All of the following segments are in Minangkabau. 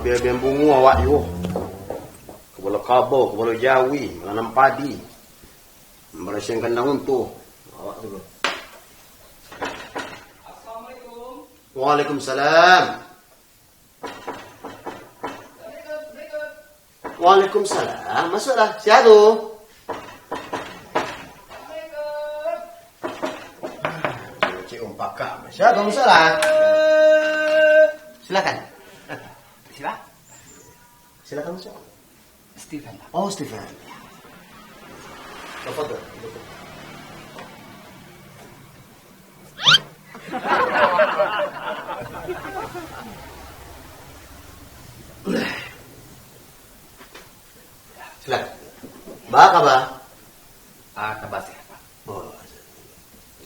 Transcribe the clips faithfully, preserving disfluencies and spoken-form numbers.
Bia-bia bungo awak juo. Kapalo kabau, kapalo jawi, mananam padi. Mambarasiahan kandang unto. Awak tu. Assalamualaikum. Waalaikumsalam. Waalaikumsalam. Masuaklah. Sia tu? Cik Om Pakak. Sia tu? Masuaklah. Silakan. Sila. Silakan masuak. Steven. Oh, Steven. Tafadhal. Silakan. Ba, kaba? Ah, kaba sehat, Pak. Oh.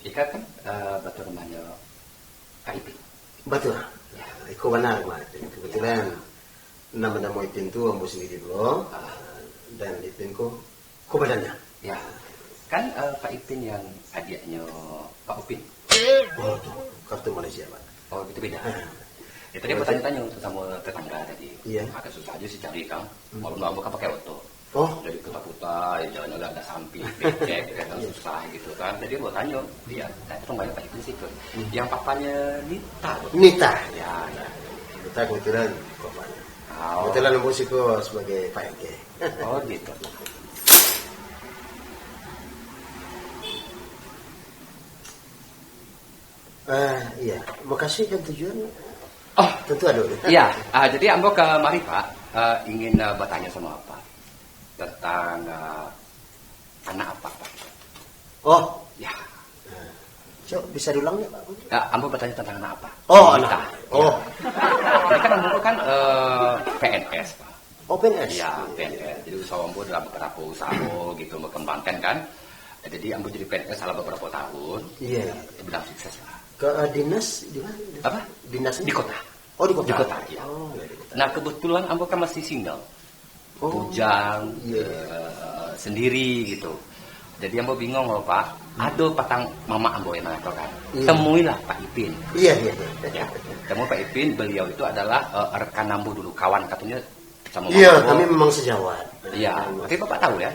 Ika kan, eh, batua rumah nyo Pak Ipin. Batua. Ya. Iko bana, Pak. Kebetulan nan banamo Ipin tu ambo sandiri pulo. Ah. Dan Ipin ko, ko badannya. Ya. Kan, eh, Pak Ipin yang adiaknyo Pak Upin. Oh, tu. Kartu Malaysia, Pak. Oh, gitu beda. Ah. Ya, tadi ambo tanyo-tanyo tu samo tetangga tadi. Iya. Agak susah aja sih cari, Kang. Hmm. Walaupun ambo kan pakai oto. Oh. Jadi putar-putar, ya, jalan-jalan ada samping, becek, kadang susah gitu kan. Jadi ambo tanyo, iya, saya tuh banyak Pak Ipin sih tuh. Hmm. Yang papanya Nita tuh. Nita. Ya, ya. Nita kebetulan kok banyak. Oh. Kebetulan ambo siko sebagai Pak R T. Oh, gitu. Ah, iya. Makasih kan tujuan. Oh, tentu ada. Iya, ah, jadi ambo kamari, Pak, eh, ingin, eh, bertanya sama Bapak tentang, eh, anak Bapak, Pak. Oh. Ya. Ah. Cok, bisa diulang nggak, Pak? Ya, ambo bertanya tentang anak Bapak. Oh, Nita. Anak. Ya. Oh. Ini kan ambo kan, eh, P N S, Pak. Oh, P N S? Iya, P N S. Jadi usaha ambo dalam beberapa usaha gitu, mengembangkan kan. Jadi ambo jadi P N S salah beberapa tahun. Iya. Ya, terbilang sukses lah. Ke, eh, dinas di mana? Apa? Dinas di kota. Oh, di kota. Di kota, iya. Oh, iya, di kota. Nah, kebetulan ambo kan masih single. Oh. Bujang, iya, eh, sendiri gitu. Jadi ambo bingung loh, Pak. Hmm. Ado patang mamak ambo yang mangatokan. Iya. Temuilah Pak Ipin. Iya, iya, iya. Ya. Temui Pak Ipin, beliau itu adalah, eh, rekan ambo dulu, kawan katanya sama mamak ambo. Iya, kami memang sejawat. Iya, tapi Bapak tahu ya?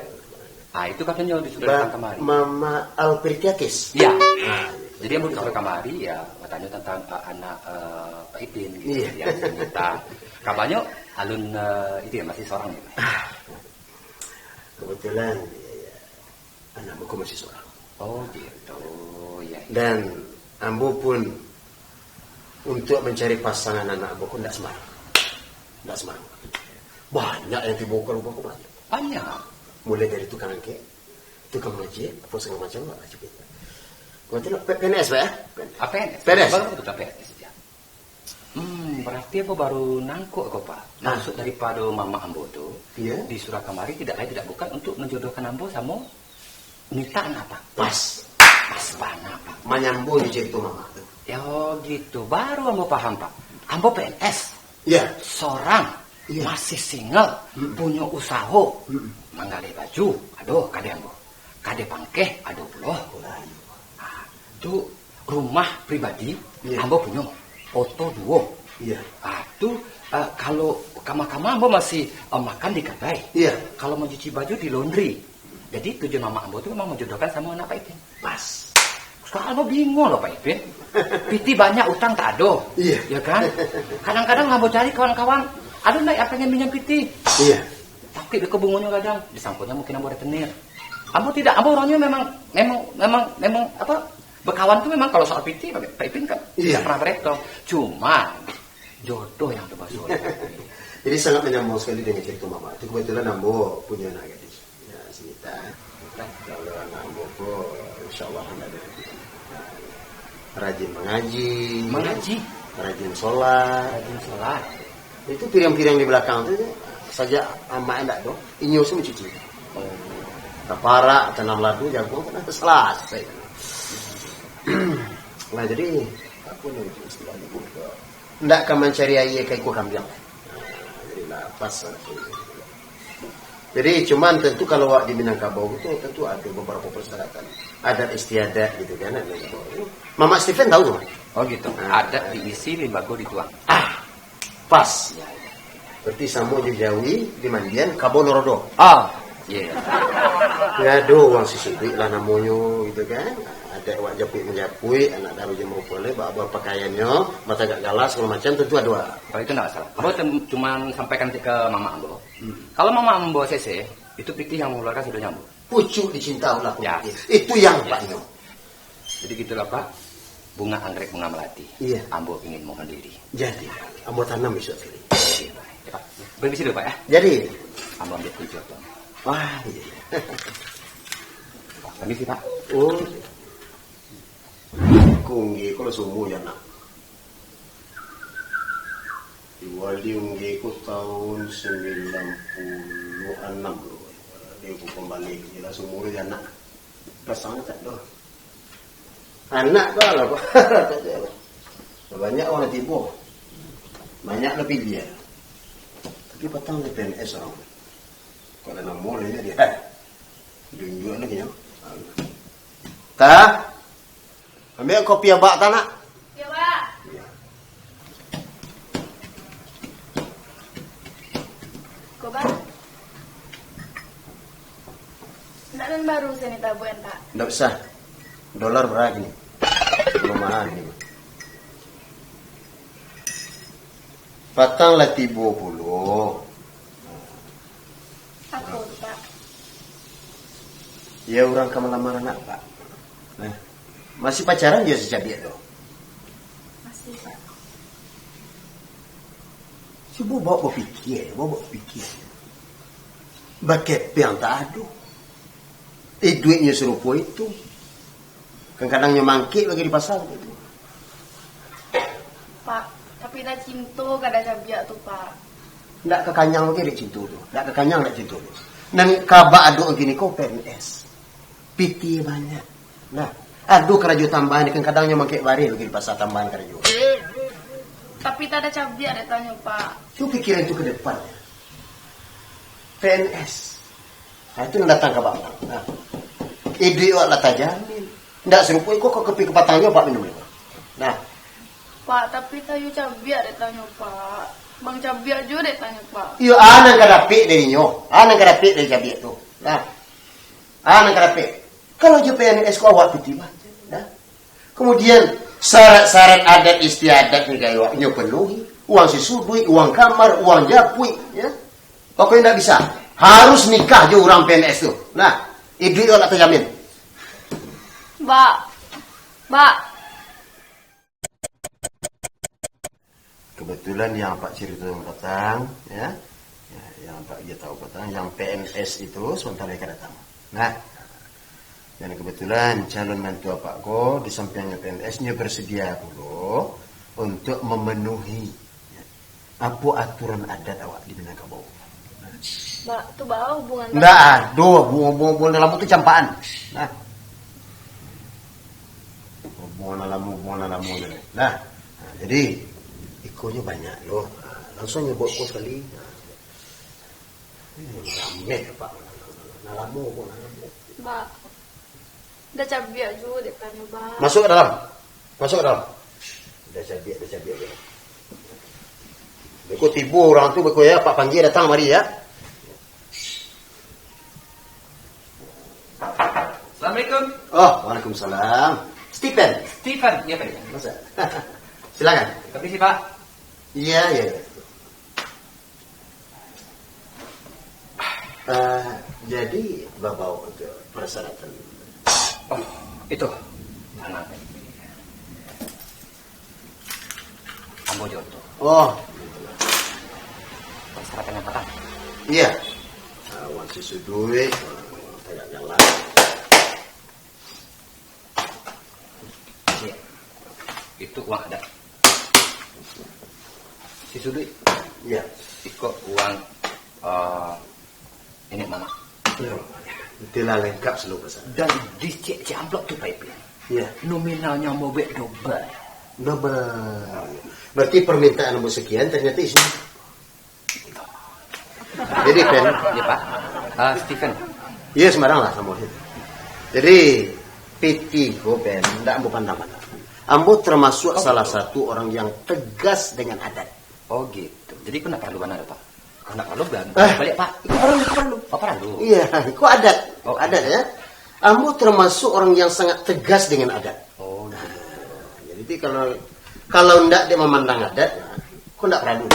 Ah, itu katanya disuruh datang kamari. Mamak Alpirtiatis. Iya. Ah, iya. Jadi ambo disuruh kamari, ya, bertanya tentang, eh, anak, eh, Pak Ipin gitu. Iya. Ya, cerita. Kabarnya alun, eh, itu ya, masih seorang ya, Pak? Ah, kebetulan, ya, ya. Anak ambo ko masih sorang. Oh, gitu. Ya, ya. Dan ambo pun untuk mencari pasangan anak ambo ko ndak sembarang. Ndak sembarang. Banyak yang tibo ka rumah ko, banyak. Banyak. Mulai dari tukang angkek, tukang majik, apa segala macam lah, cukup. Berarti nak P-, P N S, Pak, ya? Ah, P N S. P N S. Baru betul P N S, ya. Hmm, berarti ambo baru nangkok ko, Pak. Ah. Maksud daripado mamak ambo tu, iya, disuruh kamari tidak lain tidak bukan untuk menjodohkan ambo samo Nita, anak Apak. Pas. Pas bana, Pak. Manyambung jo carito mamak tu. Yo, gitu. Baru ambo paham, Pak. Ambo P N S. Iya. Sorang. Iya. Masih single. Mm-mm. Punyo usaho. Mm-mm. Manggaleh baju, ado kadai ambo. Kadai pangkeh, ado pulo. Ah, tu rumah pribadi, iya, ambo punyo. Oto duo. Iya. Ah, tu, ah, kalau kama-kama ambo masih, ah, makan di kadai. Iya. Kalau mancuci baju di laundry. Jadi tujuan mamak ambo tu memang manjodohkan samo anak Pak Ipin. Pas. Sekarang ambo bingung lo, Pak Ipin. Pitih banyak, utang tak ado. Iya. Ya kan? Kadang-kadang ambo cari kawan-kawan, ado ndak yang pengen minjam pitih? Iya. Tapi beko bungonyo kadang, disangkonyo mungkin ambo rentenir. Ambo tidak, ambo orangnyo memang, memang, memang, memang, apa, bekawan tu memang kalau soal pitih, Pak Ipin kan, iya, tidak pernah bereto. Cuma jodoh yang termasuk. Jadi sangat menyambung sekali dengan cerita Mama. Itu kebetulan ambo punya anak gadis. Ya, si Nita. Kalau anak ambo ko, insya Allah anak dia rajin mengaji. Mengaji? Rajin sholat. Rajin sholat. Itu piring-piring di belakang tu, sajak amak ndak tu, inyo se mancuci. Oh. Kaparak, tanam ladu, jagung, kan selesai. Nah, jadi, apa ni istilahnyo? Ndak ka mancari aia ka ikua kambiang. Jadi, lah, pas lah. Jadi, cuman tentu kalau awak di Minangkabau tu, tentu ada beberapa persyaratan. Adat istiadat gitu kan, ada beberapa. Mamak Steven tahu tu, Mak? Oh, gitu. Ah. Adat diisi, limbago dituang. Ah, pas. Ya, ya. Berarti samo jo jawi di mandian ka Bonorodo. Ah, iya. Ya, ado urang si Suduik lah namonyo, gitu kan. Adat awak japuik manjapuik, anak daru jo marupo lai, ba-, bapakaiannyo, batagak galah, sagalo macam, tentu ado lah. Kalau itu ndak masalah. Ambo tem-, cuman sampaikan ka mamak ambo. Hmm. Kalau mamak ambo sese, itu pitih yang mangaluarkan sadonyo ambo. Pucuk dicinta ulah. Ya. Itu yang Ya. Pak Nyo. Jadi gitulah, Pak. Bunga anggrek, bunga melati. Iya. Ambo ingin mohon diri. Jadi, ambo tanam besok kali. Oke, Pak. Ya, Pak. Permisi dulu, Pak, ya. Jadi. Ambo ambil kunci, Pak. Wah, iya. Pak, permisi, Pak. Oh. Kunggi, kalau sumur ya, nak. Wali Unggi ko tahun sembilan puluh anam tu. Dia ko pambali je lah, sumur dia anak. Pasangan tak ada. Anak tu lah, Pak. Tak ada. Banyak urang tibo. Banyak lah pilihan. Tapi patang dia P N S urang. Kalau namo dia, dia. Tunjuk lagi, ya. Tah? Ambiak kopi abak tu, nak. Yo, Pak. Ko, Pak. Ndak nan baru sani tabuan, Pak. Ndak usah. Dolar bara kini? Lumayan kini. Patang lah tibo pulo. Apo tu, Pak? Ya, urang ka malamar anak, Pak. Nah, masih pacaran jo si Cabiak tu? Masih, Pak. Cubo bawa bapikia, bawa bapikia. Bakepeang tak ado. Iduiknyo sarupo itu. Kadang-kadang nyo mangkek lagi di pasa. Pak, tapi dah cinto ka dah Cabiak tu, Pak. Ndak kakanyang lagi dek cinto tu. Ndak kakanyang dek cinto tu. Nan kabak adok gini ko P N S. Pitih banyak. Nah, ado karajo tambahan, kadang-kadang nyo mangkek bareh lagi di pasa tambahan karajo. Tapi tak ada Cabiak dek tanyo, Pak. Cubo pikiran tu ke depan. P N S. Ha, itu nan datang ka abak. Nah. Iduik awak lah tajamin. Ndak sarupo iko ka kopi kapatangnyo, Pak, minum iko. Nah. Pak, tapi tayu Cabiak dek tanyo, Pak. Bang Cabiak juo dek tanyo, Pak. Iyo, a nan ka dapek dari nyo. A nan ka dapek dari Cabiak tu. Nah. A nan ka dapek. Kalau jo P N S ko awak pitih banyak. Nah. Kemudian, syarat-syarat adat istiadat ni kayo awak nyo penuhi. Uang si Suduik, uang kamar, uang japuik, ya. Pokoknyo ndak bisa. Harus nikah jo urang P N S tu. Nah, iduik awak lah tajamin. Bak. Bak. Kebetulan yang Apak cerito patang, ya. Ya, yang Apak iyo tahu patang, yang P N S itu sebentar lagi ka datang. Nah, dan kebetulan calon mantu Apak ko, di sampiangnyo P N S, nyo bersedia pulo untuk memenuhi, ya, apo aturan adat awak di Minangkabau. Bak, tu baa hubungan? Ndak ado hubungan-hubungan dalam tu campaan. Nah. Hubungan dalam, hubungan dalam je. Nah. Nah, jadi, ikonyo banyak lo. Nah, langsung nyo buat ko sekali. Nah. Hmm, rameh, Pak. Nah, lamo ko, nah, lamo. Bak. Dah Cabiak juo dek tanyo, Bak. Masuk ke dalam. Masuk ke dalam. Dah Cabiak, dah Cabiak juo. Beko tibo urang tu, beko ya, Pak panggia datang mari ya. Assalamualaikum. Oh, waalaikumsalam. Stephen. Stephen, iya, Pak. Masuk. Silakan. Permisi, Pak. Iya, iya, iya. Eh, jadi, babao untuk persyaratan. Oh, itu. Tenang. Ambo jo tu. Oh. Persyaratan yang patang. Iya. Ah, uang si Suduik, uang tagak galah. Iya. Itu uang adat. Si Suduik. Iya. Iko uang, eh, nenek mamak. Iya. Itulah lengkap seluruh persyaratan. Dan di cek-cek amplop tu, Pak Ipin. Iya. Nominalnyo ambo buek double. Double. Berarti permintaan ambo sekian, ternyata isinya Jadi, Pen. Iya, Pak. Ah, Stephen. Iya, sembarang lah, samo aja. Jadi, pitih ko, Pen, ndak ambo pandang mata. Ambo termasuk salah satu orang yang tegas dengan adat. Oh, gitu. Jadi, ko ndak paralu bana, Pak? Kalau ndak paralu, baliak, Pak. Itu paralu, itu paralu. Oh, paralu. Iya, itu adat. Oh. Adat, ya. Ambo termasuk orang yang sangat tegas dengan adat. Oh, gitu. Nah, jadi, kalau, kalau ndak dia memandang adat, nah, kok ndak paralu.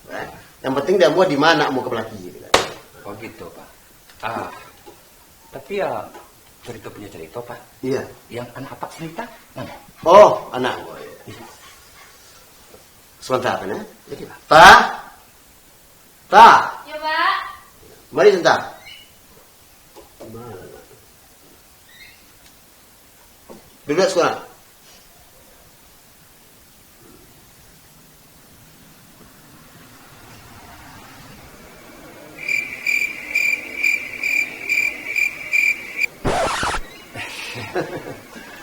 Nah, yang penting dia ambo di mana mau ke belakang gitu kan. Oh, gitu, Pak. Ah, tapi ya, cerita punya cerita, Pak. Iya. Yang anak apak cerita, mana? Oh, anak ambo, iya. Iya. Sebentar, Pen, ya. Jadi, Pak. Pa? Pa? Ya, Pak. Mari sebentar. Duduak sekolah.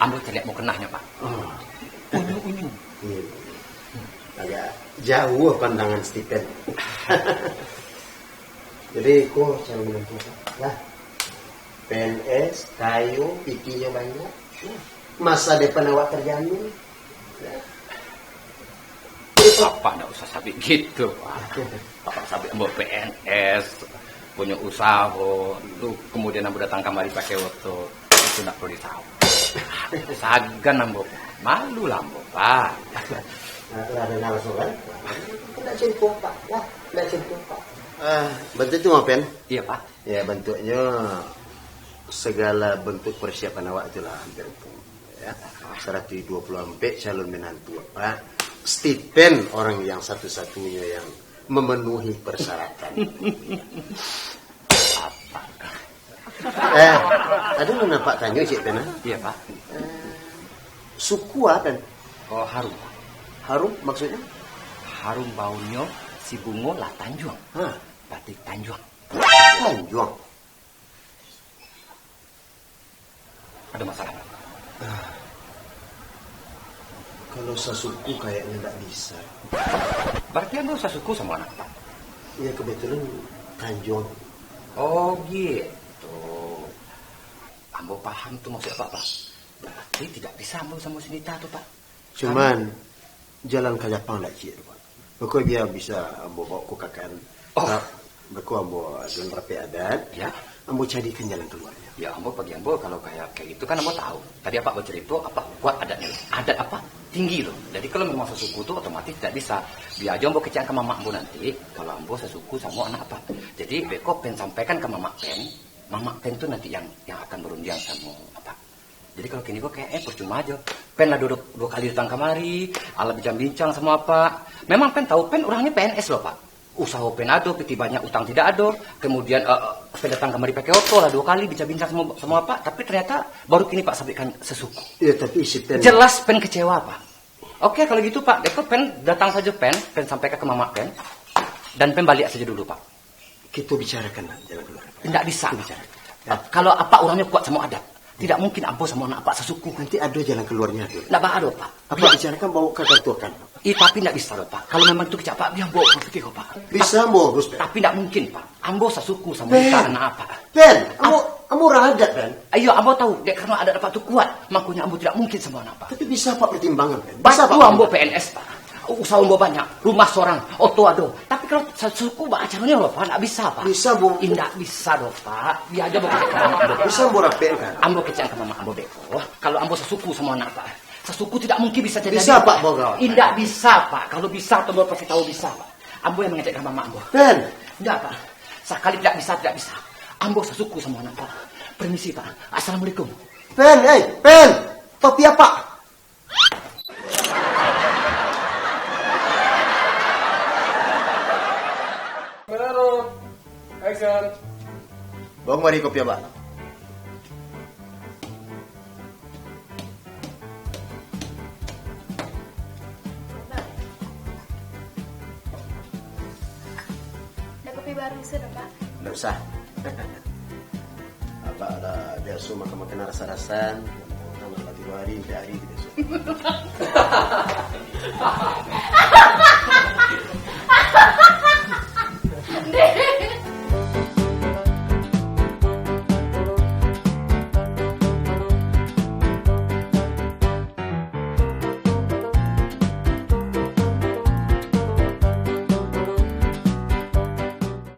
Ambo caliak mukenahnyo, Pak. Hmm. Unyu-unyu. Iya. Agak jauh pandangan Stephen. Jadi, ko calon menantu, Pak. Lah. P N S, kayo, pitihnyo banyak. Masa depan awak terjamin. Apak ndak usah sabik gitu, Pak. Apak sabik ambo P N S, punyo usaho, tu kemudian ambo datang kamari pakai oto, itu ndak perlu disabik. Sagan ambo, Pak. Malu lah ambo, Pak. Nah, lah, dengar langsung kan? Ndak cerita, Pak. Lah, ndak cerita, Pak. Ah, bantuak tu, Pen? Iya, Pak. Ya, bantuaknyo segala bentuk persiapan awak itulah hampir pun. Ya, saratus dua puluh ampek calon menantu, Pak. Stephen orang yang satu-satunya yang memenuhi persyaratan. Apa? Eh, ada nan apak tanyo, Cik Pen, ah? Iya, Pak. Eh, suku apa, Pen? Oh, harum, Pak. Harum maksudnya? Harum baunyo si bungo lah tanjuang. Hah? Batik tanjuang. Tanjuang. Ada masalah, Pak. Ah. Kalau sasuku kayaknya ndak bisa. Berarti ambo sasuku sama anak Pak? Ya, kebetulan tanjuang. Oh, gitu. Ambo paham tu maksud Apak, Pak. Berarti tidak bisa ambo sama si Nita tu, Pak. Cuman, jalan ka Japang ndak ciek tu, Pak. Beko bia bisa ambo bawa ko kakan. Oh. Beko ambo ajuan rapek adat. Ya. Ambo carikan jalan keluarnya. Ya, ambo bagi ambo kalau kayak, kayak gitu kan ambo tahu. Tadi Apak bercerita, Apak kuat adatnya. Adat Apak tinggi loh. Jadi kalau memang sesuku tu otomatis tidak bisa. Bia ajo ambo kecek ka mamak ambo nanti, kalau ambo sesuku sama anak Apak. Jadi beko Pen sampaikan ke mamak Pen, mamak Pen tu nanti yang, yang akan berunding sama Apak. Jadi kalau kini ko kayak, eh, percuma aja. Pen lah dua, dua kali datang kamari, alah bincang-bincang sama Apak. Memang Pen tahu, Pen orangnya P N S loh, Pak. Usaha Pen ado, piti banyak, utang tidak ado. Kemudian, eh, Pen datang kamari pakai oto lah dua kali bincang-bincang sama, sama Apak. Tapi ternyata baru kini Apak sabikkan sesuku. Iya, tapi si Pen... Jelas Pen kecewa, Pak. Oke, kalau gitu, Pak, beko Pen datang saja Pen, Pen sampaikan ke mamak Pen. Dan Pen balik saja dulu, Pak. Kita bicarakan lah jalan keluar. Ndak bisa. Kita bicarakan. Ya. Kalau Apak orangnya kuat sama adat, tidak mungkin ambo sama anak Apak sesuku. Nanti ada jalan keluarnya tu. Ndak ba-, ado, Pak. Apak bicarakan, bawa ke kantor kan. Ih, tapi ndak bisa doh, Pak. Kalau memang itu kecek Apak, bia ambo berpikir kok, Pak. Bisa ambo urus, Pen. Tapi ndak mungkin, Pak. Ambo sesuku sama Pen. Anak Apak. Pen, ambo, ambo orang adat, Pen. Iyo, ambo tahu, dek karena adat Apak tu kuat, makanya ambo tidak mungkin sama anak Apak. Tapi bisa Apak pertimbangkan, Pen. Bisa Apak pertimbangkan. Pak, tu ambo P N S, Pak. Usaha ambo banyak, rumah sorang, oto ado. Tapi kalau sasuku, ba acaranya lo, Pak, ndak bisa, Pak. Bisa, Bu. Ih, ndak bisa doh, Pak. Bia aja bawa ke mamak ambo. Bisa ambo rapekkan. Ambo kecek ka mamak ambo beko. Kalau ambo sesuku sama anak Apak, sesuku tidak mungkin bisa jadi. Bisa, Pak, bawa ke... Ih, ndak bisa, Pak. Kalau bisa, tu ambo pasti tahu bisa, Pak. Ambo yang mangecek ka mamak ambo. Pen. Ndak, Pak. Sakali tidak bisa, tidak bisa. Ambo sesuku sama anak Apak. Permisi, Pak. Assalamualaikum. Pen, eh, Pen. Topi Apak? Kamera roll. Action. Bang, mari kopi, Abang. Ada kopi baru bisa, Pak? Ndak usah. Abak lah biaso makan-makan rasan-rasan, makan lah tigo hari, tigo hari biaso.